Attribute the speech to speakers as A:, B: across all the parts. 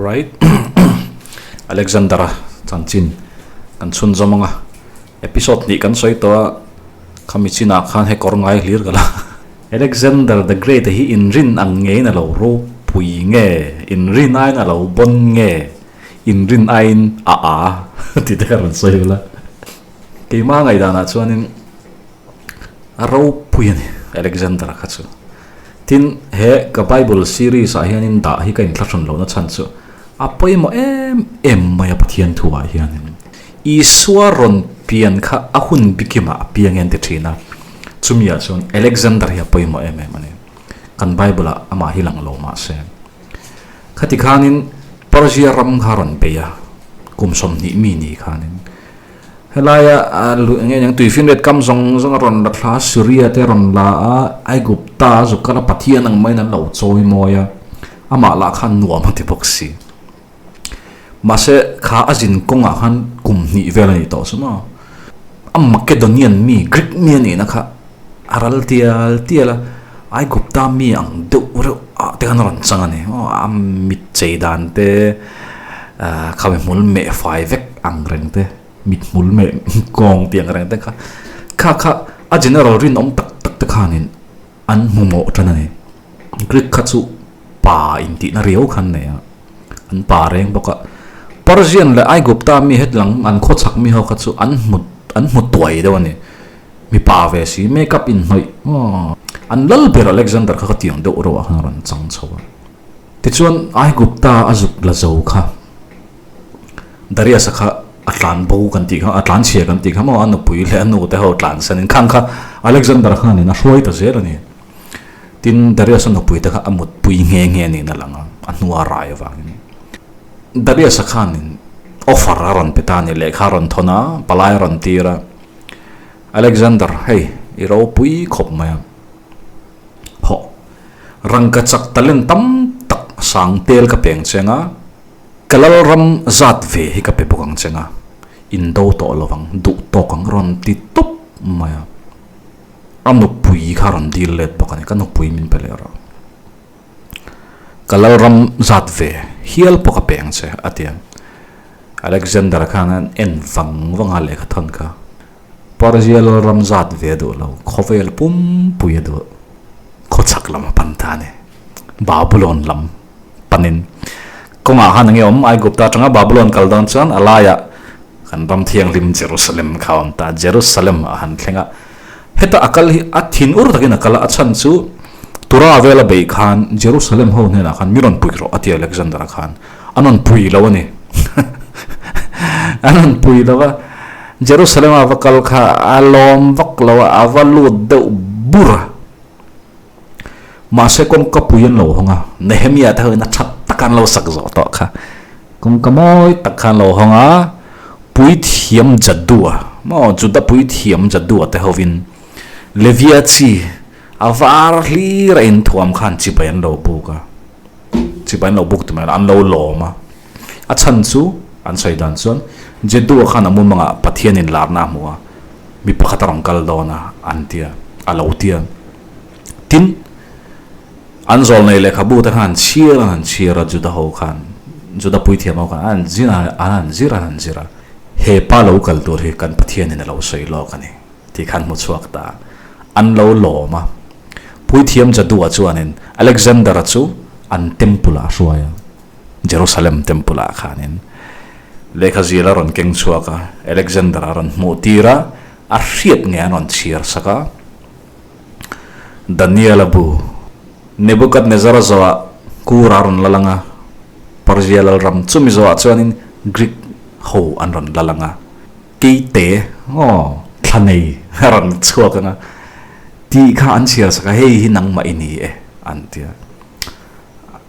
A: Right Alexander-a chanchin kan chhunzawm ang a, episode hnih kan sawi tawh a, khami chinah khan he kawr ngai hlir ka la. Alexander the Great-a hi inrin ang ngeiin a lo ropui nge, inrin aiin a lo bawn nge, inrin aiin a a tih te kha rawn sawi ula. Keimah ngaihdanah chuanin a ropui a ni Alexander-a kha chu. Tin, he ka Bible series ah hianin dah hi ka inthlahrun lohna chhan chu a pawimawh em em mai a Pathian thu ah hianin Isua rawn pian kha a hun bikimah a piang e an ti thin a, chumi ah chuan Alexander hi a pawimawh em em a ni. Kan Bible ah amah hi lang lo mah se. Khati khanin Persia ram kha a rawn bei a, kum 20 mi ni khanin. Helaia luh eng eng tuifinriat kam zawng zawng a rawn la thla a, Syria te a rawn la a, Aigupta a zuk kal a, Pathian ang maiin an lo chawi mawi a, amah lah khan nuam a ti bawk si. Mahse kha a zin kawngah khan kum hnih vel a ni tawh chu maw? A Macedonian mi, Greek mi a nihna kha a ral tial tial a, Aigupta mi ang deuh reuh ah te khan a rawn chang a ni. Aw a mit chei dan te, kha mi hmul meh fai vek ang reng te, mit hmul meh kawng tih ang reng te kha, kha kha a general rinawm tak tak te khanin an hmu mawh tan a ni. Greek kha chu pa intihna riau khan nei a, an pa reng bawk a. Persian leh Aigupta mi hetlang an khawchhak mi ho kha chu an hmu an hmu tuai deuh a ni. Mipa ve si makeup inhnawih aw an lal ber Alexander kha ka tiang deuh reuh ah khan a rawn chang chho a. Tichuan Aigupta a zuk la zo kha Darius-a kha a tlan bo kan tih kha a tlan chhia kan tih kha maw a nupui leh a nu te ho tlan sanin khang kha Alexander khanin a hruai ta zel a ni. Tin Darius-a nupui te kha a mutpui nghe nghe niin a lang a, a hnua rai avangin. Darius-a khanin offer a rawn pe ta a ni, lehkha a rawn thawn a, palai a rawn tir a. Alexander, hei i ropui khawp mai a. Hawh, rangka chak talent tam tak sang tel ka peng cheng a, ka lal ram zat ve hi ka pe bawk ang cheng a, in do tawh lo vang, duh tawk ang rawn ti tawp mai a. A nupui kha rawn dil let bawk a ni, ka nupui min pe leh rawh. Ka lal ram zat ve hial pawh ka peng che a ti a. Alexander khan an en vang vang a lehkha thawn kha. Persia lal ram zat ve a duh lo, khawvel pumpui a duh. Khawchhak lam a pan ta a ni. Babylon lam panin kawngah khan enge awm Aigupta atanga Babylon kal dawn chuan a laiah kan ram thianghlim Jerusalem kha a awm ta. Jerusalem a han thleng a, heta a kal hi a thin ur takin a kal a, a chhan chu Tura vela beih khan Jerusalem ho hnenah khan mi rawn pui rawh a ti Alexander-a khan. An rawn pui lo a ni. An rawn pui lo a, Jerusalem a va kal kha a lawm vak lo a, a va lut deuh bur a. Mahse kawngka pui an lo hawng a, Nehemiah te hoin a that tak an lo sak zawh tawh kha. Kawngka mawi tak kha an lo hawng a, Puithiam Jadua, maw Juda Puithiam Jadua te hovin Levia chi a var hlir a inthuam khan chibai an lo buk a. Chibai an lo buk ti mai lo, an lo lawm a. A chhan chu, an sawi dan chuan, Jedua khan a mumangah Pathian inlarna a hmu a, mi pakhat a rawn kal dawn a, an ti a, a lo ti a. Tin, an zawlnei lehkhabu te khan an chhiar an han chhiar a, Juda ho khan, Juda puithiam ho khan an han zir an han zir an han zir a, he pa lo kal tur hi kan Pathianin a lo sawi lawk a ni, tih khan hmu chhuak ta a, an lo lawm a. Puithiam Jadua chuanin Alexander-a chu an temple-ah a hruai a, Jerusalem temple-ah khanin lehkha zil a rawn keng chhuak a, Alexander-a rawn hmuh tir a, a hriat nge an rawn chhiar sak a. Daniel-a bu, Nebuchadnezzar-a zawhah Kura a rawn lal ang a, Persia lalram chumi zawhah chuanin Greek ho an rawn lal ang a, Keite, aw, thla nei a rawn chhuak ang a, tih kha an chhiar sak a, hei hi nangmah i ni e, an ti a.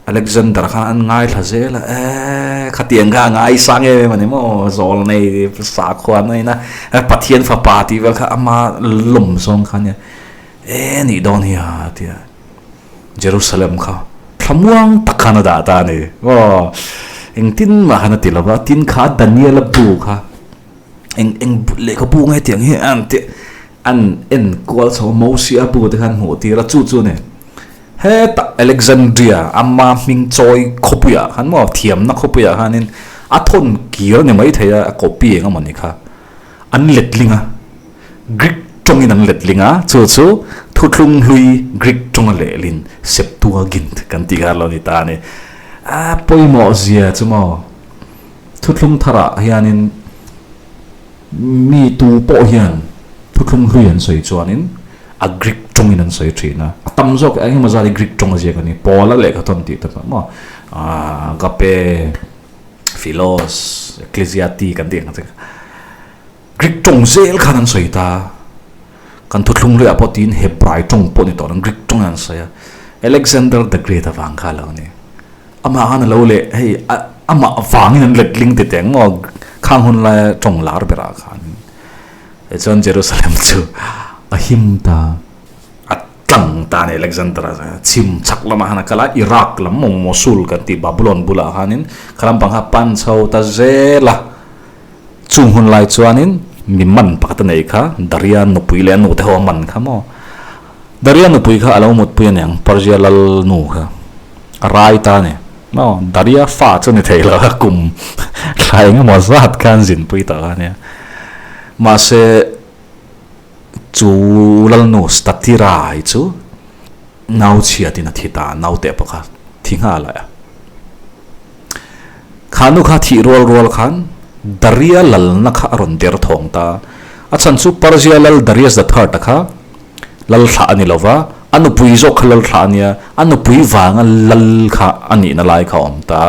A: Alexander khan an ngaithla zel a, eh, khatiang kha a ngaisang em em a ni maw, zawl nei sakhua an en a, Pathian fapa tih vel kha ama lawm zawng kha a nia, eh nih dawn hi a ti a, Jerusalem kha thlamuang tak khan a dah ta a ni, aw, engtin mah khan a ti lo va, tin kha Daniel-a bu kha eng eng lehkhabu nge tiang hi an ti an enkual chho a, Mosia bu te khan hmuh tir a, chu chu a ni. Hetah Alexandria, ama hming chawi khawpuiah khan maw, thiamna khawpuiah khanin a thawn kir a ni maithei a, a copy eng emaw ni kha an letling a, Greek tawngin an letling a, chu chu thuthlung hlui Greek tawnga lehlin Septuagint kan tih kha a lo ni ta a ni. A pawimawh zia chu maw, thuthlung tharah hianin Mi tu pawh hian thuthlung hlui an sawi chuanin a Greek tawngin an sawi thin a, a tam zawk eng emaw zat hi Greek tawng a ziak a ni. Paula lehkha thawn tih te pawh maw Agape, Philos, Ecclesiati kan tih ang che kha Greek tawng zel khan an sawi ta a. Kan thuthlung hluiah pawh tiin Hebrai tawng pawh ni tawh lo Greek tawngin an sawi a. Alexander the Great avang kha a lo ni. Amah khan a lo leh hei amah vangin an let ling ti teng maw khang hun laia tawng lar berah khan tichuan Jerusalem chu a him ta a tlang ta a ni Alexander a chhim chhak lamah khan a kal a Iraq lam maw Mosul kan tih Babylon bulah khanin kha lampang kha a pan chho ta zel a chung hun lai chuanin mi man pakhat a nei kha Daria nupui leh a nute ho a man kha maw. Daria nupui kha a lo mutpui a niang, Persia lal nu kha a rai ta a ni. Maw, Daria fa chu ni thei lo a, kum thla eng emaw zat kha an zinpui tawh a nia. Mahse, chu lal nu Statira hi chu nau chhiatin a thi ta, naute pawh kha thi nghal a. Kha nu kha thih rual rual khan Daria lalna kha a rawn der thawng ta. A chhan chu Persia lal Darius the Third-a kha lal thlah a ni lo va, a nupui zawk kha lal thlah a nia, a nupui vanga lal kha a nihna lai kha a awm ta.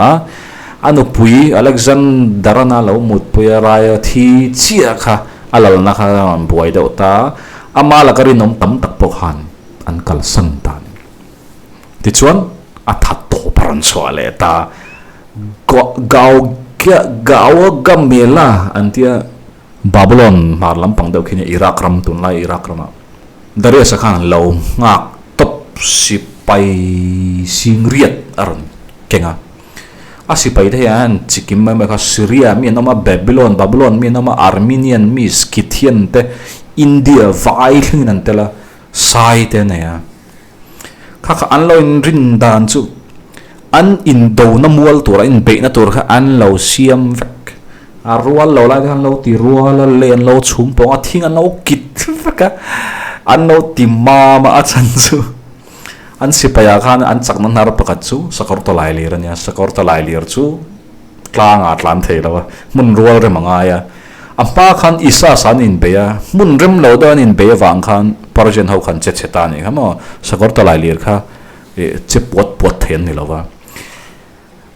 A: A nupui Alexander-ana lo mutpui a raia thi chiah kha a lalna kha a rawn buai deuh ta. Ama laka rinawm tam tak pawh khan an kalsan ta a ni. Tichuan, a that tawp a rawn chhuah leh ta. Gaugamela an tia. Babylon hmar lampang deuh khi nia Iraq ram tunlai Iraq ramah Darius-a khan lo nghak tawp sipai singriat a rawn keng a. A sipai te hian chi kim mai mai kha Syria mi an awm a, Babylon, Babylon mi an awm a, Armenian mi, Scythian te, India vai thlengin an tel a, Sai te a nei a. Kha kha an lo inrin dan chu an indona mual tur, an inbeihna tur kha an lo siam vek. A rual lo lai te kha an lo ti rual a, lei an lo chhum pawng a, thing an lo kit vek a, an lo ti mam a, a chhan chu an sipaiah khan an chakna hnar pakhat chu sakawr tawlailir a nia, sakawr tawlailir chu tlangah a tlan thei lo a, hmun rual rem a ngai a. A hma khan Isas an inbei a, hmun rem lo deuh an inbei avang khan Persian ho khan che chhe ta a nih kha maw? Sakawr talai lir kha che puat puat thei an ni lo va.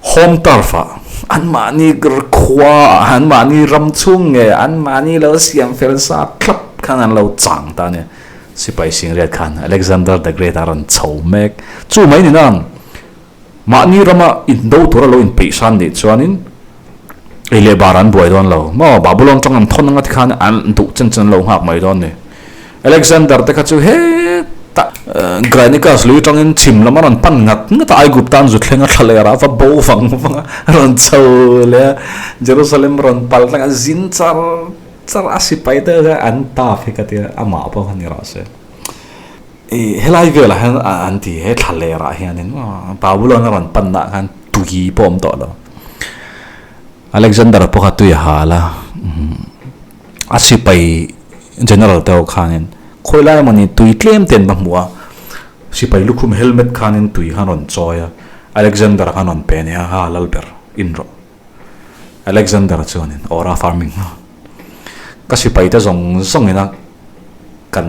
A: Home turf ah anmahni khua ah, anmahni ram chhung nge anmahni lo siam fel sa thlap khan an lo chang ta a ni. Sipai Singriat khan Alexander the Great a rawn chho mek. Chu mai ni nang. Mahni rama indo tura lo inpeih san nih chuanin ei leh bar an buai dawn lo maw? Babylon tang an thawn anga tikhan an duh chen chen an lo nghak mai dawn ni. Alexander te kha chu hetah Granicus lui tangin chhim lam a rawn pan ngat ngat a, Aigupta an zu thleng a, thla leh rah va bo vang vang a, a rawn chho leh a, Jerusalem rawn pal thleng a, zin char char a sipai te kha an taf hi ka tia, amah pawh kha ni rawh se. Ih helai velah hian an ti he thla lerah hianin Babylon a rawn pan nah khan tui pawh a awm tawh lo. Alexander pawh kha tui a hal a, a sipai general te ho khanin khawi lai emawni tui tlem te an va hmu a, sipai lukhum helmet khanin tui kha an rawn chawi a, Alexander khan rawn pe ania ha lal ber in rawh. Alexander chuanin Aura Farming ka sipai te zawng zawngin a kan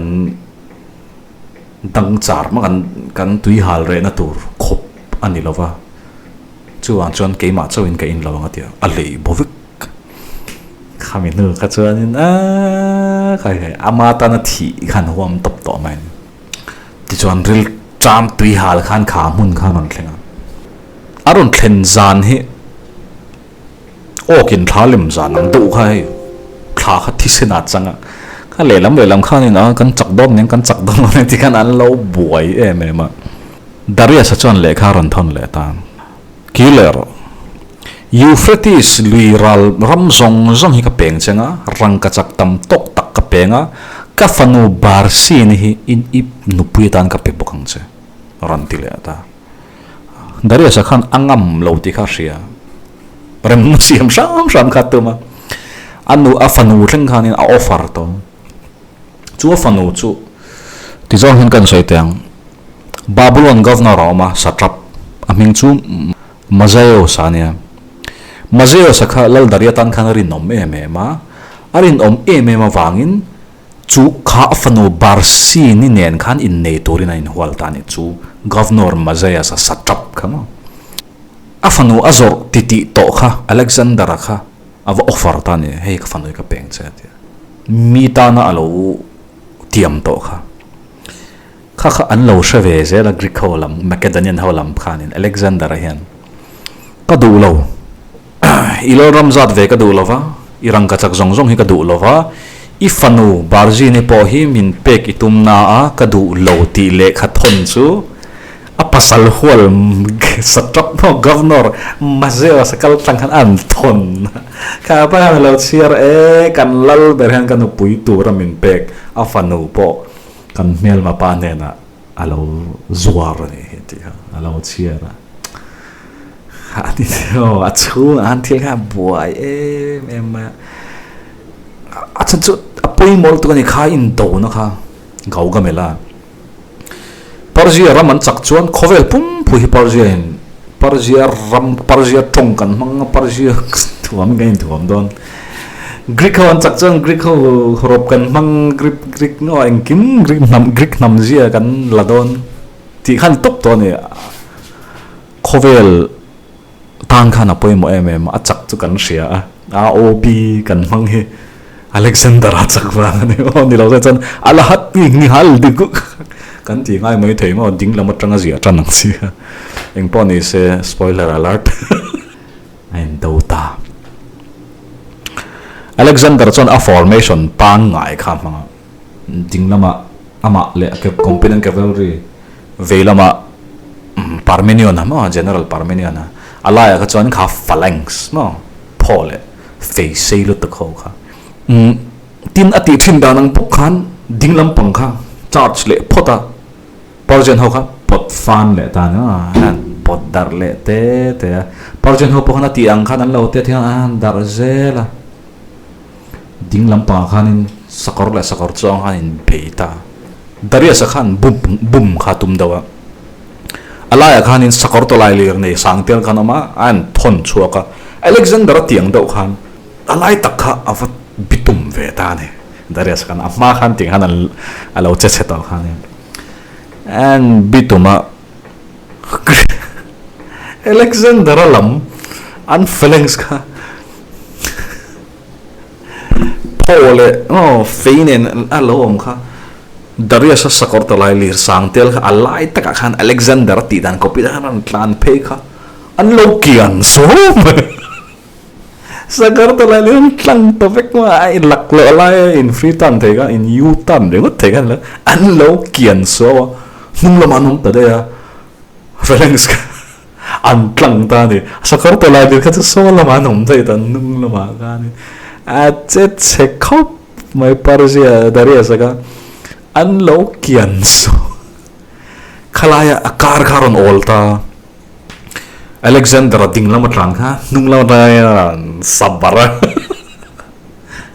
A: dang char hmang an kan tui hal rehna tur khawp a ni lova chuvang chuan keimah chauhin ka in lo ang a ti a, a lei baw vek khami hnu kha chuanin aaa khai khai ama tana thih khan huam tawp tawh mai a ni tichuan ril ṭam tui hal khan kha hmun khan a rawn thleng a. A rawn thlen zan hi awkin thla lem zan ang deuh kha hei thla kha thisen a chang a, kha lehlam lehlam khanin a kan chak dawn nen kan chak dawn lo nen tikhan an lo buai em em a. Darius-a chuan lehkha a rawn thawn leh ta. Killer, Euphrates lui ral ram zawng zawng hi ka peng cheng a, rangka chak tam tawk tak ka peng a, ka fanu Barsini hi in ip nupui atan ka pe bawk ang che. rawn ti leh ta. Darius-a khan a ngam lo tih kha a hria. Remna siam hram hram kha a tum a. A nu, a fanu thleng khanin a offer tawh. Chu a fanu chu tizawng hian kan sawi teh ang. Babylon governor a awm a, satrap, a hming chu Mazaeus a nia. Mazaeus-a kha Lal Daria tan khan a rinawm em em a. A rinawm em em avangin Chu kha a fanu Barsini nen khan innei turin an inhual ta a ni. Chu Governor Mazaeus a satrap kha maw? A fanu a zawrh titih tawh kha Alexander-a kha a va offer ta a ni, hei ka fanu hi ka peng che a ti a. Mi tana a lo tiam tawh kha. Kha kha an lo hre ve zel a Greek ho lam, Macedonian ho lam khanin Alexander-a hian ka duh lo. I lalram zat ve ka duh lo va, i rangkachak zawng zawng hi ka duh lo va, i fanu Barzini pawh hi min pek i tum na a ka duh lo tih lehkha thawn chu a pasal hual satrap maw Governor Mazeos a kal tlang khan a an thawn kha pa hian a lo chhiar e, kan lal ber hian ka nupui tura min pek a fanu pawh kan hmelma pa hnenah a lo zuar a nih hi tih kha a lo chhiar a. A ni tho, a chhungah khan thil kha a buai em em mai a. A chhan chu a pawimawh lutuk a ni kha indona kha Gaugamela. Persia ram an chak chuan khawvel pumpui hi Persia in Persia ram Persia tawng kan hmang a Persia thuam kan inthuam dawn. Greek ho an chak chuan Greek ho rawp kan hmang Greek Greek ngaw engkim Greek hnam Greek hnam zia kan la dawn tih khan tawp tawh a ni. Khawvel tan khan a pawimawh em em a, a chak chu kan hria a, AOB kan hmang hi Alexander a chak vang a ni maw, ni lo chuan a la hat ngi ngi hal dik kan ti ngai mai thei maw, ding lam atanga ziah tan ang chi kha, engpawh ni se spoiler alert a in do ta. Alexander chuan a formation pangngai kha a hmang a, ding lamah amah leh a companion cavalry Vei lamah Parmenion-a maw, General Parmenion-a, a laiah kha chuan kha phalanx maw, phaw leh fei sei lutuk ho kha. Tin, a tih thin dan ang bawk khan ding lampang kha charge leh phawt a, Persian ho kha pawt fan leh ta nia, a han pawt darh leh te te a. Persian ho pawh khan a tih ang khan an lo tet hian a han darh zel a. Ding lampangah khanin sakawr leh sakawr chuang khan in bei ta. Darius-a khan bum bum kha a tum deuh a. A laiah khanin sakawr tawlai lir nei sang tel khan a awm a, a en thawn chhuak a. Alexander-a tiang deuh khan a lai tak kha a va bitum ve ta a ni. Darius-a khan a hma khan tiang khan a lo che chhe tawh khanin a en bitum a. Alexander-a lam an phalanx kha Phaw leh aw fei nen a lo awm kha Darius-a sakawr tawlai lir sang tel kha a lai takah khan Alexander-a tih dan copy khan a rawn tlan phei kha an lo kian suau mai. Sakawr tawlai lir an tlang ta vek mai a, a in lak loh lai a in free turn thei kha in U turn ringawt thei kha an lo kian suau a, hnung lamah an awm ta daih a phalanx kha. An tlang ta a ni. Sakawr tawlai lir kha chu saw lamah an awm daih ta, hnung lamah khanin a che chhe khawp mai Persia Darius a kha an lo kian saw khalaia a kar kha a rawn awl ta. Alexander a ding lam atang kha hnung lam atangin a rawn sabar a.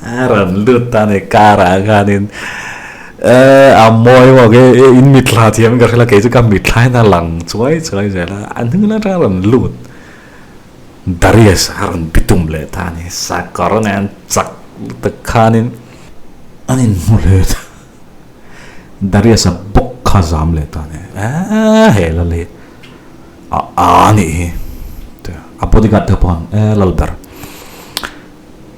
A: A rawn lut ta a ni car ah khanin eh a mawi bawk e eh in mitthla thiam ka hre la kei chu ka mitthla hian a lang chuai chuai zel a a hnung atang a rawn lut Darius a rawn bitum leh ta a ni sakawr nen chak lutuk khanin an inhmu leh ta Darius a bawk kha zam leh ta a ni eh he la leh a a nih hi a bodyguard te pawh eh Lalber.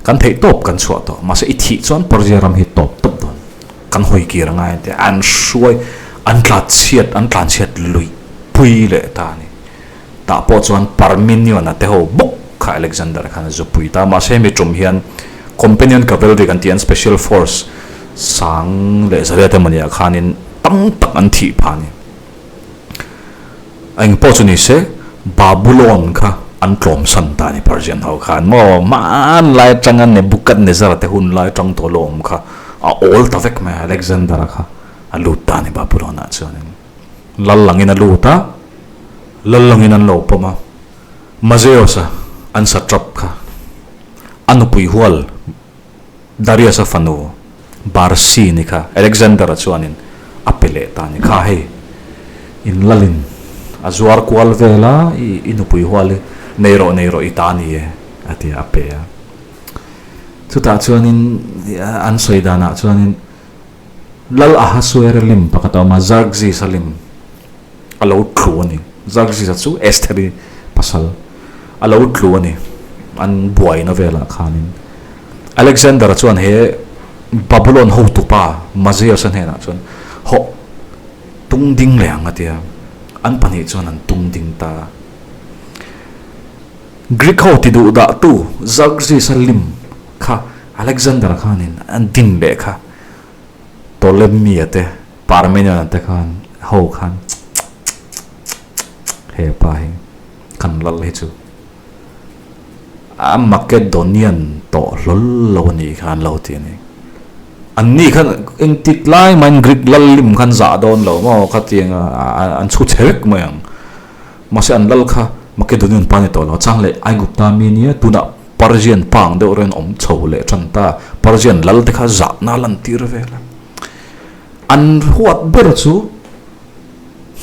A: Kan theih tawp kan chhuah tawh, mahse i thih chuan Persia ram hi tawp tawp dawn. Kan hawi kir a ngai an ti a, an hruai, an tla chhiat, an tlan chhiat lui pui leh ta a ni. Tah pawh chuan Parmenion-a te ho bawk kha Alexander-a khan a zu pui ta, mahse hemi tum hian Companion Cavalry kan tih an special force sang leh zaria te mawni ah khanin tam tak an thih phah a ni. Eng pawh chu ni se, Babulon kha an tlawmsan ta a ni Persian ho khan maw hman lai atanga Nebuchadnezzar te hun lai atang tawh lawm kha a awl ta vek mai a, Alexander-a kha a lut ta a ni Babulon ah chuanin. Lal langin a lut a, lal langin an lo pawm a. Mazeos-a an satrap kha a nupui hual Darius-a fanu Barsini kha Alexander-a chuanin a pe leh ta a ni. Kha hei, in lalin a zuar kual vel a, i nupui hual hi nei rawh nei rawh i ta a ni e, a ti a, a pe a. Chutah chuanin an sawi danah chuanin Lal Ahasuera lim pakhat a awm a, Xerxes-a lim a lo tlu a ni. Xerxes-a chu Estheri pasal a lo tlu a ni an buaina velah khanin. Alexander-a chuan he Babylon hotupa Mazaeus-a hnenah chuan hawh tung ding leh ang a ti a, an pahnih chuan an tung ding ta a. Greek ho ti duh dahtu Xerxes-a lim kha Alexander-a khanin an din leh kha. Ptolemy-a te, Parmenion-a te khan ho khan he pa hi kan lal hi chu a Macedonian tawh hlawl lo a nih kha an lo ti a ni. Anni khan engtik lai mahin Greek lal lim khan zah dawn lo maw khatiang an chhu chhe vek mai ang. Mahse an lal kha Macedonian pa a ni tawh lo, chang leh Aigupta mi nia tunah Persian pa ang deuh reng awm chho leh tan ta. Persian lal te kha zahna a lantir vel a. An huat ber chu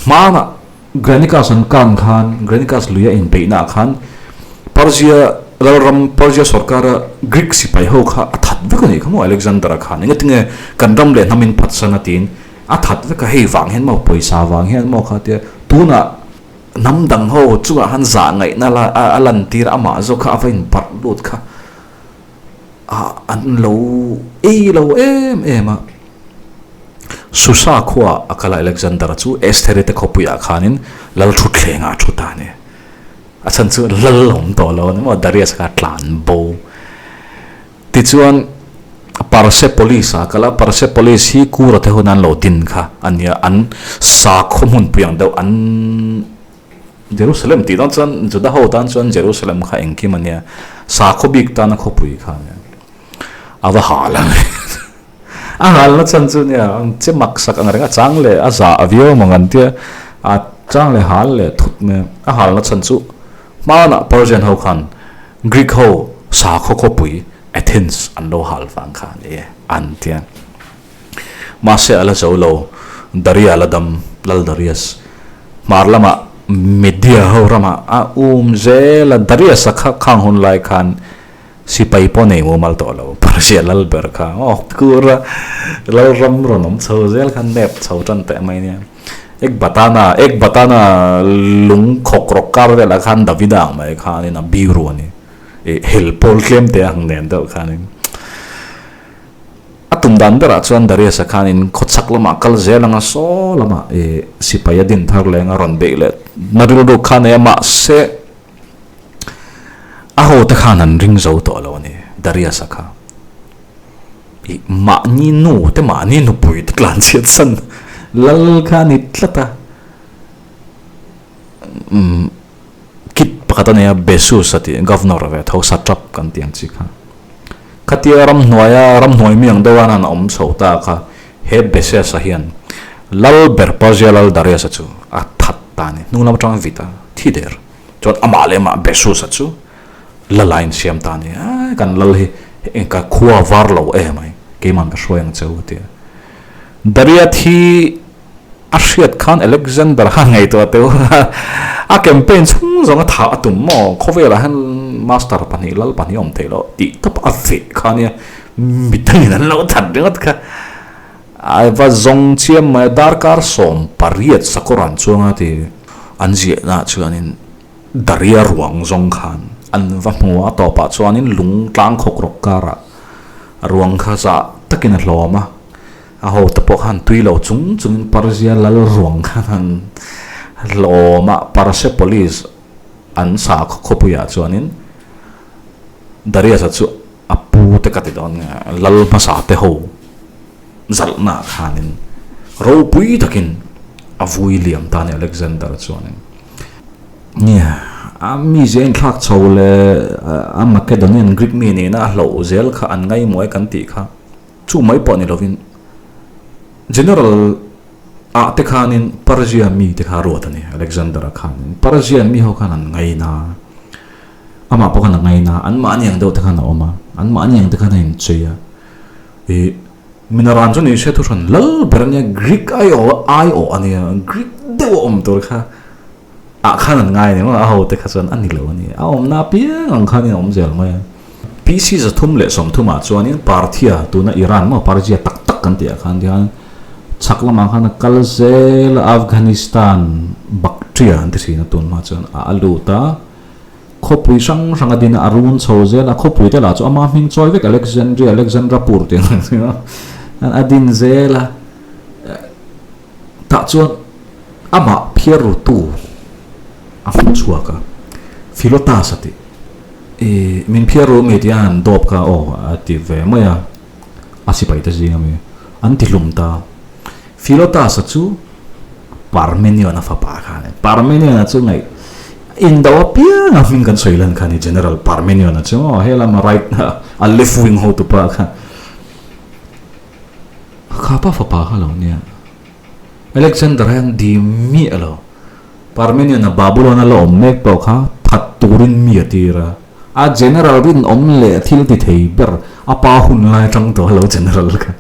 A: hmanah Granicus an kan khan, Granicus lui a inbeihnaah khan Persia lalram, Persia sorkara Greek sipai ho kha a that vek a nih kha maw Alexander-a khan. Engatinge kan ram leh hnam in phatsan a tiin a that vek a, hei vang hian maw pawisa vang hian maw kha tia tunah Hnam dang ho chungah khan zah ngaihna la a lantir a, amah zawk kha a va inbarh lut kha ah an lo ei lo em em a. Susa khua a kal a Alexander-a chu Estheri te khawpuiah khanin lal thutthlengah a thu ta a ni. A chhan chu lal a awm tawh lo a ni maw, Darius kha a tlan bo. Tichuan, Persepolis a kal a, Persepolis hi Kura te hun an lo din kha a nia, an sakhaw hmunpui ang deuh an Jerusalem tih dawn chuan Juda ho tan chuan Jerusalem kha engkim a nia, sakhaw bik tana khawpui kha a nia, a va hal ang e. A halna chhan chu nia che mak sak ang reng a chang leh a zah a viau ang an tia, a chang leh hal leh thut mai a, a halna chhan chu hmanah Persian ho khan Greek ho sakhaw khawpui Athens an lo hal vang kha a ni e, an ti a. Mahse a la zo lo, Daria la dam, Lal Darius, hmar lamah Media ho ramah a um zel a, Darius a kha khang hun lai khan sipai pawh nei mumal tawh lo, Persia lal ber kha aw kur a, lal ram rawn awm chho zel khan nep chho tan teh mai nia. Ekbatana, Ekbatana lung khawk rawk kar velah khan Davida ang mai khanin a biru a ni. Ih hel pawl tlem te ang nen deuh khanin. A tum dan berah chuan Darius-a khanin khawchhak lamah kal zel anga saw lamah ih sipai a din thar leng a rawn beih leh na rilru kha nei a mahse a hote khan an ring zo tawh lo a ni Darius-a kha. I mahni nu te mahni nupui te tlan chhiat san lal kha a ni tlat a, umm kit pakhat a nei a Bessus a tih governor ve tho satrap kan tih ang chi kha. Khatia ramhnuaia ramhnuai mi ang deuh a han awm chho ta kha he Bessus-a hian lal ber Persia lal Darius-a chu a that ta a ni. Hnung lam atanga vit a thi der chuan amah leh amah Bessus-a chu La la insiam ta a ni a, kan lal hi ka khua var lo em ai, keiman ka hruai ang cheu a ti a. Dariat hi a hriat khan Alexander khan ngaihtuah teuh a, a campaign chhung zawng a thah a tum maw, khawvelah hian master pahnih lal pahnih a awm theih loh tih tawp a veh kha nia, midangin an lo that ringawt kha. A va zawng chiam mai a, darkar 18 sakawr an chuang a ti an ziahnaah chuanin Daria ruang zawng khan an va hmu a, tawpah chuanin lung tlang khawk rawk karah ruang kha zah takin a hlawm a, a hote pawh khan tui lo chung chungin Persia lal ruang khan an hlawm a, Persepolis an sakhaw khawpuiah chuanin Darius-a chu a pu te ka ti dawn nge lal hmasa te ho zalhnaah khanin ropui takin a vui liam ta a ni Alexander chuanin. Nia, a mizia inthlak chho leh a Macedonian Greek mi nihna a hloh zel kha an ngaihmawh e kan tih kha chu mai pawh ni lovin General Ah te khanin Persia mi te kha a ruat a ni, Alexander-a khanin. Persia mi ho khan an ngaina a, amah pawh khan a ngaina a, anmahni ang deuh te khan a awm a, anmahni ang te khan a inchei a. Ih, Minaran chu ni se thuhran lal ber a nia, Greek aiawh aiawh a nia, Greek deuh a awm tur kha ah khan an ngai a ni maw, a hote kha chuan a ni lo a ni, a awmna apiang ang khanin a awm zel mai a. PC 330 ah chuanin Parthia, tuna Iran maw Persia tak tak kan tih ah khan hian chhak lamah khan a kal zel a, Afghanistan, Bactria an ti thin a tun hma chuan a a lut a, khawpui hrang hrang a din a, a run chho zel a, khawpui te lah chu ama hming chawi vek Alexandria, Alexandrapur tih ang chu a din zel a. Tah chuan amah phiar rutu a hmu chhuak a, Philotas a ti. I min phiar ru mi tia han dawp kha aw a ti ve mai a, a sipai te zing ami an ti hlum ta. Philotas a chu Parmenion-a fapa kha a ni. Parmenion-a chu ngaih indo apiang a hming kan sawi lan kha a ni, General Parmenion-a chu aw he lama right a left wing hotupa kha. Kha pa fapa kha lo nia. Alexander hian dim miah lo. Parmenion-a Babylon-a la awm mek pawh kha that turin mi a tir a. A general rinawm leh thil ti thei ber a pa hun lai atang tawh lo general kha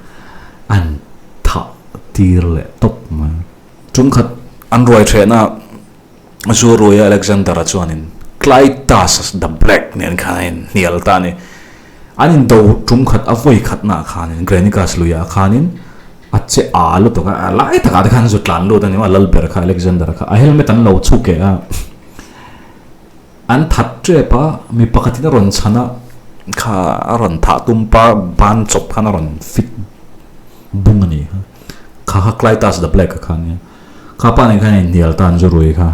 A: an thah tir leh tawp mai. Tumkhat an ruai thehna Zuruia Alexander-a chuanin Clitus the Black nen khan a inhnial ta a ni. An indo tum khat a vawi khatnaah khanin Granicus luiah khanin a che a lutuk a, a lai takah te khan zu tlan lut a ni maw, a lal ber kha Alexander-a kha a helmet an lo chhuk eh a, an that tep a, mi pakhatin a rawn chhan a, kha a rawn thah tum pa ban chawp khan a rawn fit bung a ni kha, kha kha Clitus the Black-a kha a nia. Kha pa nen khan a inhnial ta an zu rui kha.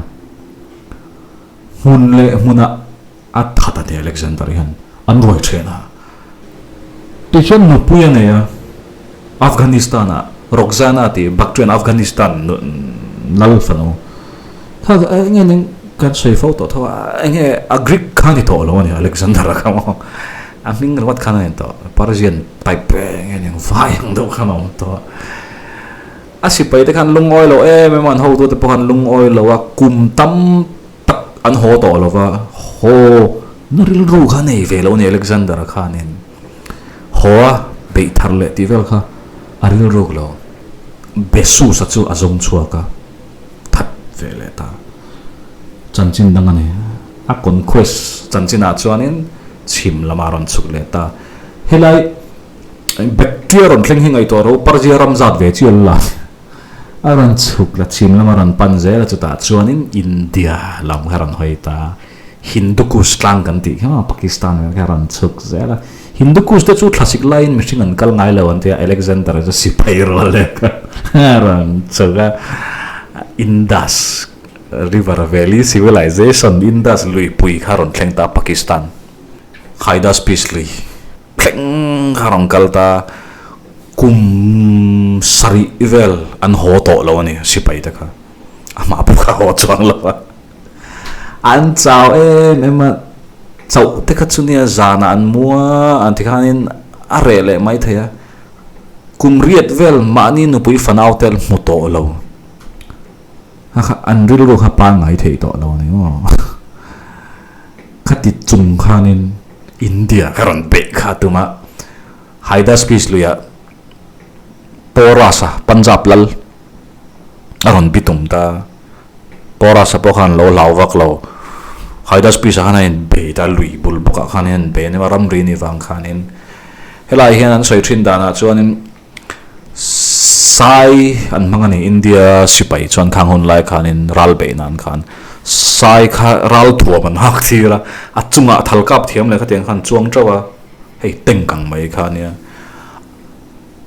A: Hmun leh hmunah a that a ni Alexander hian an ruai then a. Tichuan nupui a nei a, Afghanistan-ah Roxana tih Bactrian Afghanistan lal fanu. Kha eng nge ning kan sawi fo tawh tho a, eng nge a Greek kha a ni tawh lo a ni Alexander-a kha maw. A hming ringawt khan a ni tawh, Persian type eng nge ning vai ang deuh khan a awm tawh a. A sipai te khan lungawi lo em em a, an hotute pawh khan lungawi lo a, kum tam tak an haw tawh lo va, haw na rilru kha nei ve lo a ni Alexander-a khanin haw a beih thar leh tih vel kha a rilruk lo. Bessus-a chu a zawng chhuak a, that ve leh ta. Chanchin dang a ni. A conquest chanchinah chuanin chhim lamah a rawn chhuk leh ta. Helai. Bacteria rawn thleng hi ngaihtuah ro Persia ram zat ve chial la a rawn chhuk la chhim lama rawn pan zel a chutah chuanin India lam kha rawn hawi ta Hindukush tlang kan tih kha maw Pakistan vel kha rawn chhuk zel a Hindukush te chu thlasik laiin mihring an kal ngai lo an tia Alexander chu sipai rual leh kha a rawn chhuk a Indus River Valley Civilization Indus luipui kha rawn thleng ta Pakistan Hydaspes lui. Thleng kha rawn kal ta, kum sarih vel an haw tawh lo a ni sipai te kha, amah pawh kha haw chuang lo a, an chau em em a, chauh te kha chu nia zanah an mu a, an ti khanin a reh leh mai thei a, kum riat vel mahni nupui fanau te hmu tawh lo, kha kha an rilru kha pangngai thei tawh lo a ni maw. Khati chung khanin India ka rawn beih kha a tum a, Hydaspes luiah Porus-a, Punjab lal a rawn bi tum ta. Porus-a pawh khan lo hlau vak lo. Hydaspes-a khan a inbei ta, lui bul bawkah khan a inbei a ni a, ramri ni vang khanin. Helai hian an sawi thin danah chuanin Sai an hmang a ni, India sipai chuan khang hun lai khanin ral beih nan khan sai kha ral thuam an hak thir a, a chungah thal kap thiam leh khatiang khan chuang teuh a, hei tank ang mai kha nia.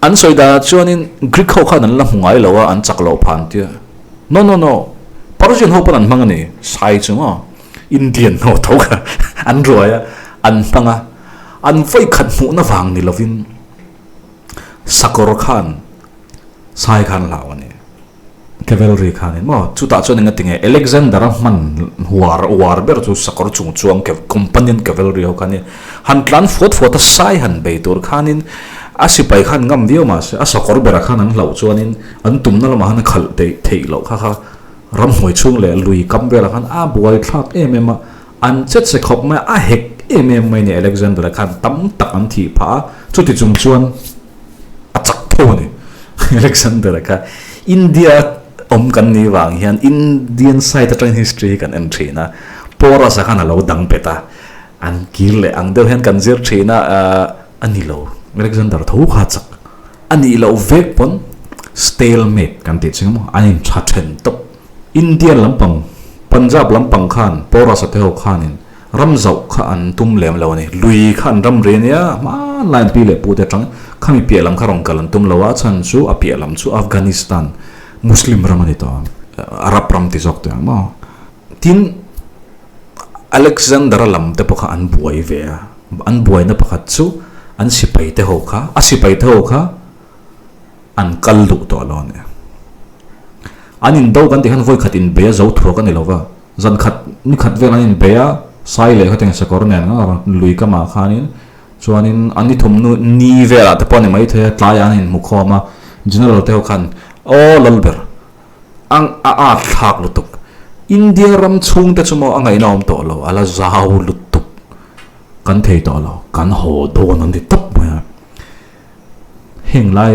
A: An sawi danah chuanin Greek ho khan an la hmu ngai lo a, an chak loh phan tia. No no no, Persian ho pawn an hmang a ni, sai chu maw Indian ho tho kha an ruai a, an hmang a, an vawikhat hmuhna vang ni lovin. Sakawr khan sai khan hlau a ni. Cavalry khan in maw chutah chuan enga tinge Alexander a hman huar uar ber chu sakawr chung chuang companion cavalry ho khan in han tlan fuat fuat a sai han bei tur khanin. A sipai khan ngam viau mah se, a sakawr berah khan an hlauh chuanin an tumna lamah khan a khalh theih theih loh kha kha ramhnuai chhung leh lui kam velah khan a buai thlak em em a, an che che khawp mai a, a hek em em mai a ni Alexander-a khan tam tak an thih phah a, chuti chung chuan a chak tho a ni Alexander-a kha. India awm kan nih vang hian Indian side atangin history hi kan en thin a, Porus-a khan a lo dang bet a, an kir leh ang deuh hian kan zir thin a, A ni lo, Alexander tho kha chak a nih loh vek pawn stalemate kan tih ching maw, an intha then tawp. Indian lampang, Punjab lampang khan Porus-a te ho khanin ram zauh kha an tum lem lo a ni. Lui kha an ram ri a nia, hmanlai an pi leh pu te atang khami piah lam kha rawn kal an tum lo a, chhan chu a piah lam chu Afghanistan Muslim ram a ni tawh a, Arab ram ti zawk teh ang maw. Tin, Alexander-a lam te pawh kha an buai ve a, an buaina pakhat chu an sipai te ho kha, a sipai te ho kha an kal duh tawh lo a ni. An indo kan tih khan vawi khat inbei a zo thuak a ni lo va, zan khat ni khat vel an inbei a, sai leh khatiang sakawr nen a lui kamah khanin chuanin an ni thum nu ni velah te pawh a ni maithei a, tlaiah an inhmukhawm a, General te ho khan aw Lalber, Ang a at thlak lutuk. India ram chhungte chu maw a ngaihna awm tawh lo, a la zau lutuk. Kan thei tawh lo, kan haw dawn an ti tawp mai a. Heng lai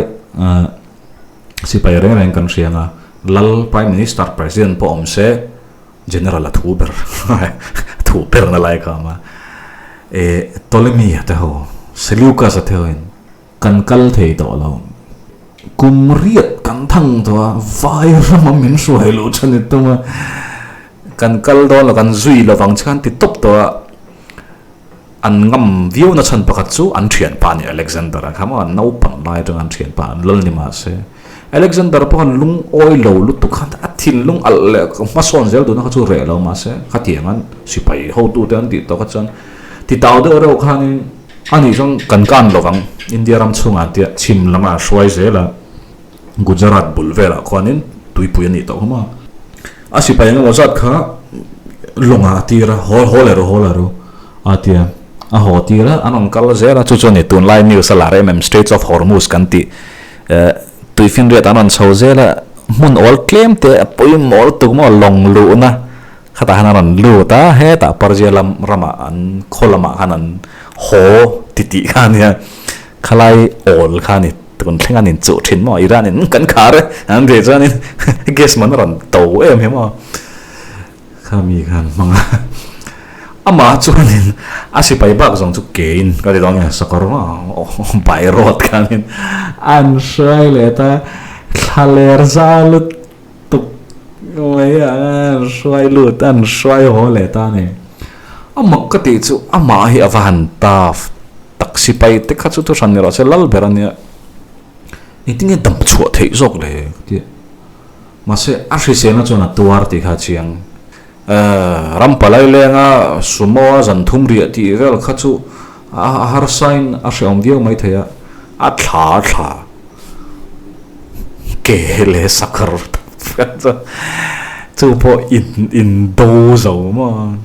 A: sipai reng reng kan hria anga Lal, Prime Minister, President pawh awm se General a thu ber thu ber na lai kha a awm a. E Ptolemy a te ho, Seleucus a te ho in Kan kal thei tawh lo. Kum riat kan thang tawh a, vai rama min hruai luh tha ni tum a, kan kal dawn lo, kan zui lo vang che khan ti tawp tawh a, an ngam viau na chhan pakhat chu an thianpa a ni Alexander-a kha maw, an naupang lai atanga an thianpa an lal ni mah se, Alexander pawh khan lungawi lo lutuk khan a thinlung alh leh hmasawn zel duhna kha chu reh lo mah se, khatiang an sipai hotute an tih tawh kha chuan ti tau deuh reuh khanin, A nih chuan kan kan lo vang. India ram chhungah tia chhim lama hruai zel a, Gujarat bul velah khuanin tuipui a nih tawh khawm a. A sipai eng emaw zat kha lawngah a tir a, haw haw leh ru haw leh ru a tia a haw tir a, an rawn kal zel a, chu chu a ni tunlai news a lar em em Straits of Hormuz kan tih eh tuifinriat an rawn chho zel a, hmun awl tlem te a pawimawh lutuk maw lawng luhna Khatah khan a rawn lut a, hetah Persia lam ramah an khaw lamah khan an haw ti tih kha a nia, khalai awl kha a ni, tun thleng an inchuh thin maw, Iran in kan khar e an tih chuanin gas man a rawn to em hi maw, kha mi khan hmang a, amah chuanin a sipai bak zawng chu kein ka ti dawn nge sakawr by road khanin an hruai let a, thlaler za lut. Tuk mai a an hruai lut a an hruai haw leh ta a ni. A mak ka tih chu amah hi a va han tough tak sipai te kha chu thu hran ni rawh se lal ber a nia. Engtin nge dam chhuah theih zawk le ka ti a. Mahse a hriselna chuan a tuar tih kha a chiang. Ram palai lenga sumo a zan thum riah tih vel kha chu a harsain a hrehawm viau mai thei a, a thla a thla. Ke leh sakar chu pawh in in do zo maw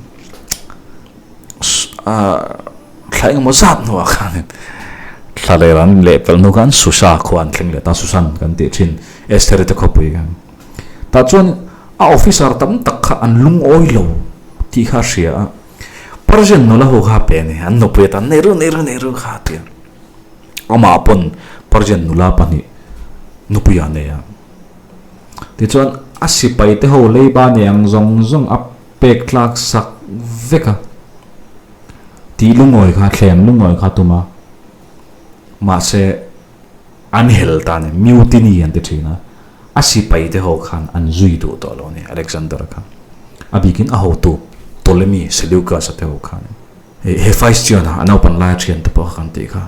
A: thla engemaw zat hnuah khanin thla leh an leh pelh hnu khan Susa khua an thleng leh ta Susan kan tih thin Esther te khawpui khan tah chuan a officer tam tak kha an lungawi lo tih kha a hria a Persian nula ho kha a pe a ni an nupui atan nei ru nei ru nei ru kha a ti a. Amah pawn Persian nula pahnih nupui a nei a. Tichuan a sipai te ho leiba nei ang zawng zawng a pek tlak sak vek a. Tih lungawi kha, thlem lungawi kha tum a. Mahse an hel ta a ni, mutiny an ti thin a. A sipai te ho khan an zui duh tawh lo a ni Alexander kha. A bikin a hotu Ptolemy Seleucus-a te ho khan. Hephaestion a naupan laia thian te pawh kha kan tih kha.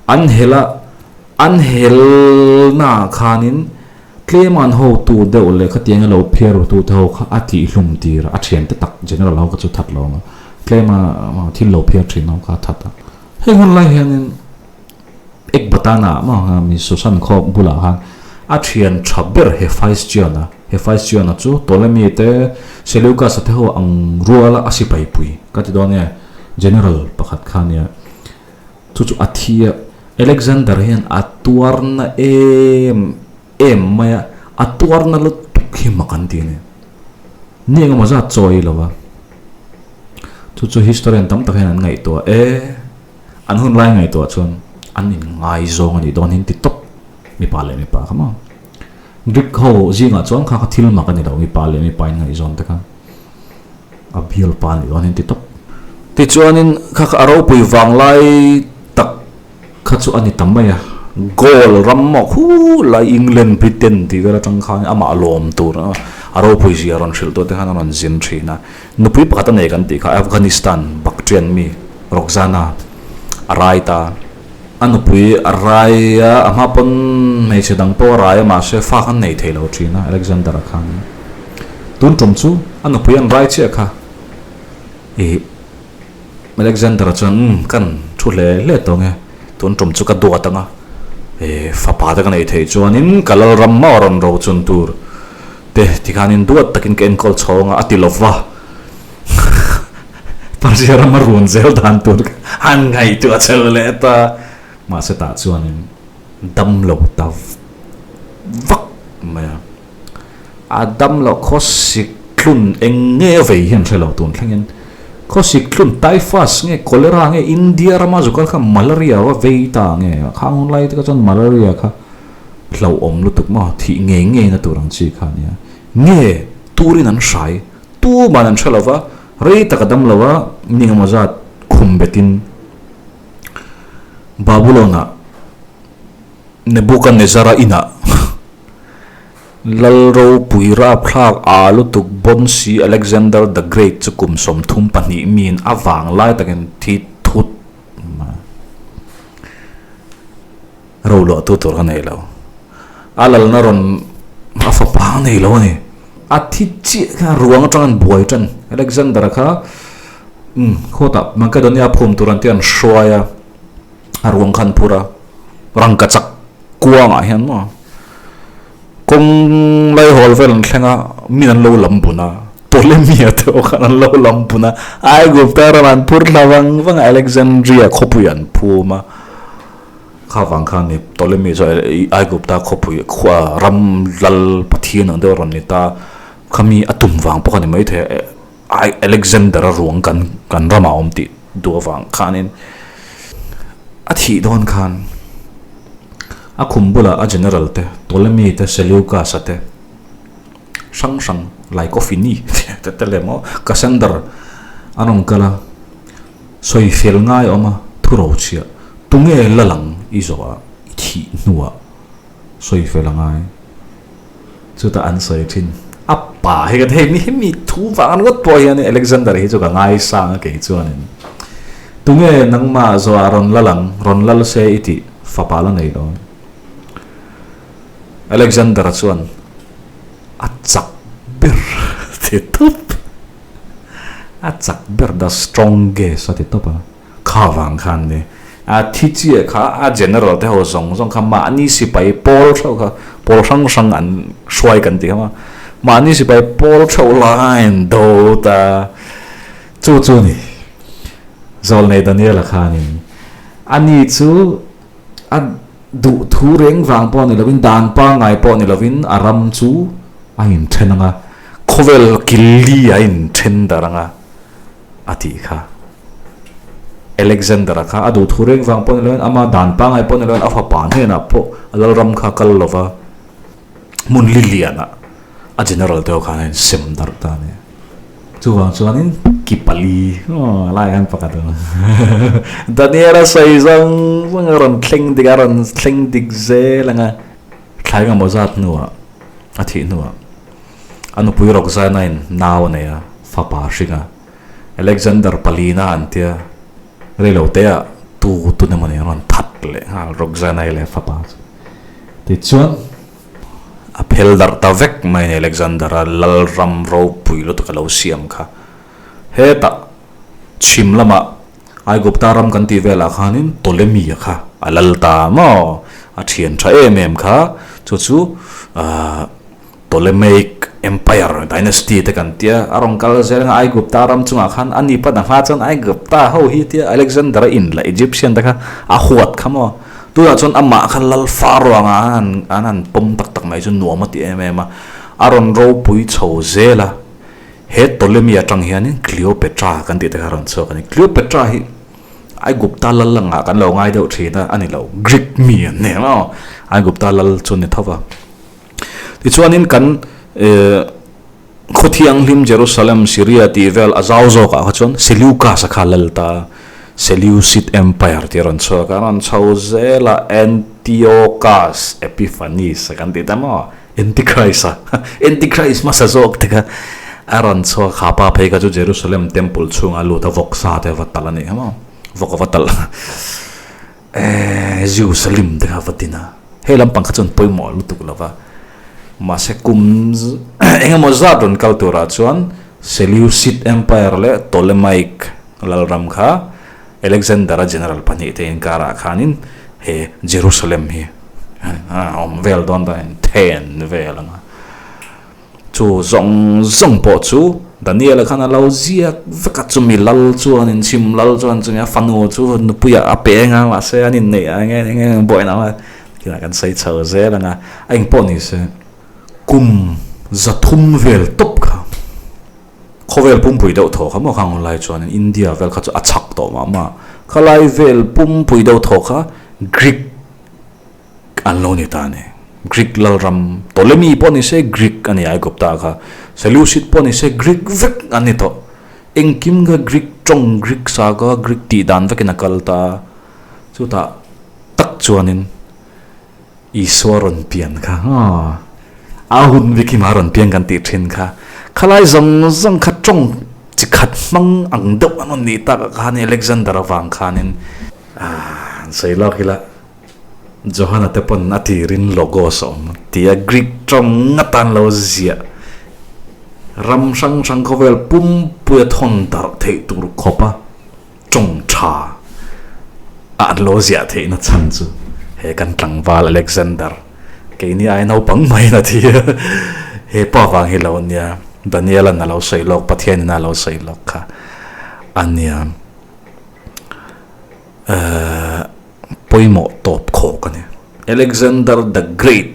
A: An hel a, an helna ah khanin tlem an hotu deuh leh khatiang a lo phiar ru tu te ho kha a tih hlum tir a, a thian te tak general ho kha chu that lo ang a, tlem a thil lo phiar thin ho kha a that a. Heng hun lai hianin Ekbatana maw mi Susan khaw bulah khan a thian tha ber Hephaestion a, Hephaestion-a chu Ptolemy te, Seleucus-a te ho ang ruala a sipai pui ka ti dawn nge, general pakhat kha nia, chu chu a thi a. Alexander hian a tuarna em em mai a, a tuarna lutuk hi mak an ti a ni. Ni engemaw zat chawi lo va, chu chu historian tam tak hian an ngaihtuah e, an hun lai ngaihtuah chuan an inngaizawng a nih dawn hi an ti tawp, mipa leh mipa kha maw. Greek ho zingah chuan kha kha thil mak a ni lo, mipa leh mipa inngaihzawn te kha a bialpa a nih dawn hi an ti tawp. Tichuanin kha kha a ropui vanglai tak Kha chu a ni ta mai a, Gaul ram maw khu lai England, Britain tih vel atang khan amah lawm tur a ropui zia rawn hrilh tur te khan a rawn zin thin a. Nupui pakhat a nei kan tih kha Afghanistan Bactrian mi Roxana a rai ta. A nupui a rai a, a hma pawn hmeichhe dang pawh a rai a mahse fa khan nei thei lo thin a Alexander-a khan. Tun tum chu a nupui an rai chiah kha ih. Alexander-a chuan, Umm, kan thu hle hle tawng e, tun tum chu ka duat ang a, e, fapa te ka neih theih chuanin ka lalram maw rawn ro chun tur te tikhanin duat takin ka enkawl chhawng a, a ti lo va. Persia rama run zel dan tur kha an ngaihtuah chho leh ta. Mahse tah chuanin dam lo ta vak mai a. A dam loh khawsik thlun eng nge a vei hian hre lo tun thlengin khawsik thlun typhus nge cholera nge India rama zukal kha malaria va vei ta nge khang hun lai te kha chuan malaria kha hlauhawm lutuk maw thih ngei ngei na tur ang chi kha ania nge turin an hrai tuman an hre lo va rei tak a dam lo a ni engemaw zat khum betin Babulon ah Nebuchadnezzar-a inah Lal ropui rapthlak aa lutuk bon si Alexander the Great chu kum 32 miin a vang lai takin thi thut mai. Roluahtu tur ka nei lo. A lalna rawn a fapa a nei lo a ni. A thi chiah kha ruang atang an buai tan. Alexander-a kha umm khawtah Makedonia phum tur an tia an hruai a, a ruang kha an phur a, rangkachak kuangah hian maw Kawng laihawl vel an thleng a, min an lo lam bun a, Ptolemy-a te pawh khan an lo lam bun a, Aigupta ram an phur thla vang vang a, Alexandria khawpui an phum a, kha vang khan ni Ptolemy chu Aigupta khawpui khua ram lal pathian ang deuh a rawn ni ta, khami a tum vang pawh kha ni maithei a, Alexander-a ruang kan kan ramah a awm tih duh avang khanin a thih dawn khan. A khum bulah a general te, Ptolemy te, Seleucus-a te, hrang hrang, Lycophini te te leh maw, Cassander an rawn kal a, sawi fel ngai a awm a, thu ro chhiah, tunge la lang i zawh a, i thih hnuah sawi fel a ngai. Chutah an sawi thin, a pa hi ka ti, hei mi hemi thu vang ringawt pawh hian Alexander hi chu ka ngaisang a kei chuanin tunge nangmah zawhah rawn lal ang, rawn lal se i tih fapa la nei lo. Alexander-a chuan a chak ber ti tawp, a chak ber the strongest a ti tawp a. Kha vang khan ni a thi chiah kha a general te ho zawng zawng kha mahni sipai pawl theuh kha pawl hrang hrang an hruai kan tih kha maw mahni sipai pawl theuh lain do ta chu chu ni Zawlnei Daniela khanin ani chu a duh thu reng vang pawh ni lovin dan pangngai pawh ni lovin a ram chu a inthen ang a khawvel killi a inthen darh ang a. A tih kha. Alexander-a kha a duh thu reng vang pawh ni loin ama dan pangngai pawh ni loin a fapa hnenah pawh a lalram kha kal lova hmun li lianah a general te ho khan a insem darh ta a ni. Chuvang chuanin ki pali aw lai hian pakhat a awm. Daniel-a sawi zawng zawng a rawn thleng dik a, a rawn thleng dik zel ang a. Thlai engemaw zat hnuah a thih hnuah A nupui Roxana-in nau a nei a, fapa a hring a. Alexander palina an tia, reiloteah tu tun emaw ni a rawn that leh nghal Roxana-i leh fapa chu. Tichuan, a phel darh ta vek mai a ni Alexander-a lalram ropui lutuk a lo siam kha. Hetah chhim lamah Aigupta ram kan tih velah khanin Ptolemy-a kha a lal ta maw? A thian tha em em kha chu chu ahh Ptolemaic Empire Dynasty te kan tia a rawn kal zel anga Aigupta ram chungah khan a ni pawn a hma chuan Aigupta ho hi tia Alexander-a in la Egyptian te kha a huat kha maw? Tunah chuan amah kha lal fa ruangah an han an han pawm tak tak mai chu nuam a ti em em a, a rawn ropui chho zel a. He Ptolemy atang hianin Cleopatra kan tih te kha a rawn chhuak a ni. Cleopatra hi Aigupta lal angah kan lo ngai deuh thin a, a ni lo. Greek mi an ni maw? Aigupta lal chu a ni tho va. Tichuanin kan eh khaw thianghlim Jerusalem, Syria tih vel a zau zawkah kha chuan Seleucus-a kha lal ta a, Seleucid Empire tih a rawn chhuak a, a rawn chho zel a, Antiochus Epiphanes-a kan tih ta maw? Antichrist-a, Antichrist hmasa zawk te kha a rawn chhuak, ha pa phei kha chu Jerusalem Temple chhunga lut a vawksa te a va talh a nih kha maw? Vawk a va talh. Eeh Jerusalem te kha va din a, hei lampang kha chuan pawimawh lutuk lo va, mahse kum eng emaw zat rawn kal turah chuan Seleucid Empire leh Ptolemaic lalram kha Alexander-a general pahnihte inkarah khanin he Jerusalem hi a awm vel dawn ta a then vel ang a. Chu zawng zawng pawh chu Daniel-a khan a lo ziak vek a, chumi lal chuan inchhim lal chuan chumi a fanu chu nupuiah a peng a, mahse an inneih a eng eng eng buaina a awm a, kinah kan sawi chho zel ang a, a engpawh ni se kum 300 vel tawp kha khawvel pumpui deuh thaw kha maw khang hun lai chuanin India vel kha chu a chhak tawh mah mah, khalai vel pumpui deuh thaw kha Greek An lo ni ta a ni. Greek lalram Ptolemy pawh ni se Greek a ni Aigupta kha. Seleucid pawh ni se Greek vek an ni tawh. Engkim kha Greek tawng, Greek saga, Greek tih dan vekin a kal ta a. Chutah tak chuanin Isua rawn pian kha a hun bik hi mah rawn piang kan tih thin kha. Khalai zawng zawng kha tawng chi khat hmang ang deuh an rawn nih takah khanin Alexander avang khanin an sawi lawk ila. Johana te pawn a tirin Logos a awm tia Greek tawng ngat an lo ziah. Ram hrang hrang khawvel pumpui a thawn darh theih tur khawpa tawng tha a an lo ziah theihna chhan chu he kan tlangval Alexander keini ai naupang mai in a thi a, he pa vang hi lo nia Daniel-a'n a lo sawi lawk Pathianin a lo sawi lawk kha a nia. Pawimawh tawp khawk a ni. Alexander the Great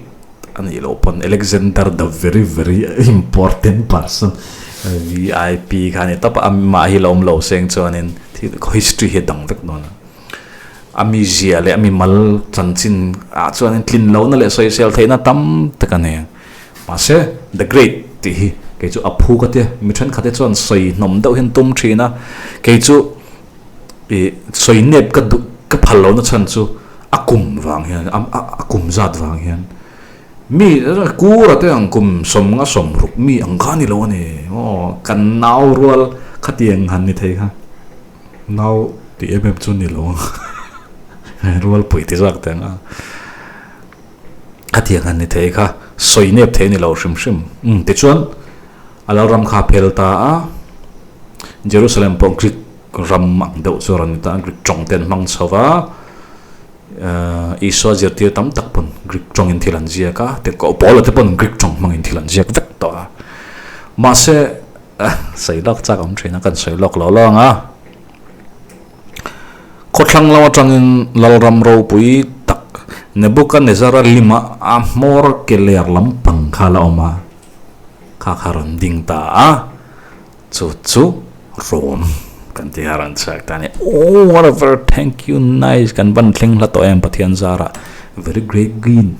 A: a nih loh pawn Alexander the very very important person VIP kha a ni tawp a, amah hi la awm lo seng chuanin thil history hi a dang vek dawn a. A mizia leh a mimal chanchin ah chuanin tlin lohna leh sawisel theihna tam tak a nei ang. Mahse the Great tih hi kei chu a phu ka tia, mi thenkhat te chuan sawi hnawm deuh hian tum thin a, kei chu Ih sawi nep ka duh ka phal lohna chhan chu a kum vang hian a a kum zat vang hian mi kura te ang kum 50 60 mi ang kha a ni lo a ni aw kan nau rual khatiang han ni thei kha nau tih em em chu a ni lo ang rual pui ti zawk teh ang a khatiang han ni thei kha sawi nep thei a ni lo hrim hrim umm tichuan a lo ram kha a phel ta a Jerusalem pawh Greek Ram ang deuh chu a rawn ni ta a, Greek tawng te an hmang chho va, Isua zirtir tam tak pawn Greek tawngin thil an ziak a, tirhkoh Paula te pawn Greek tawng hmangin thil an ziak vek tawh a. Mahse, sawi lawk chak awm thin a, kan sawi lawk lo lo ang a. Khawthlang lam atangin Lalram ropui tak Nebuchadnezzar-a lima a hmawr ke ler lampang kha a la awm a, kha kha a rawn ding ta a. Chu chu Rome kan tih a rawn chhuak ta a ni. Oh whatever thank you nice kan van thleng hla tawh em Pathian zarah very great green.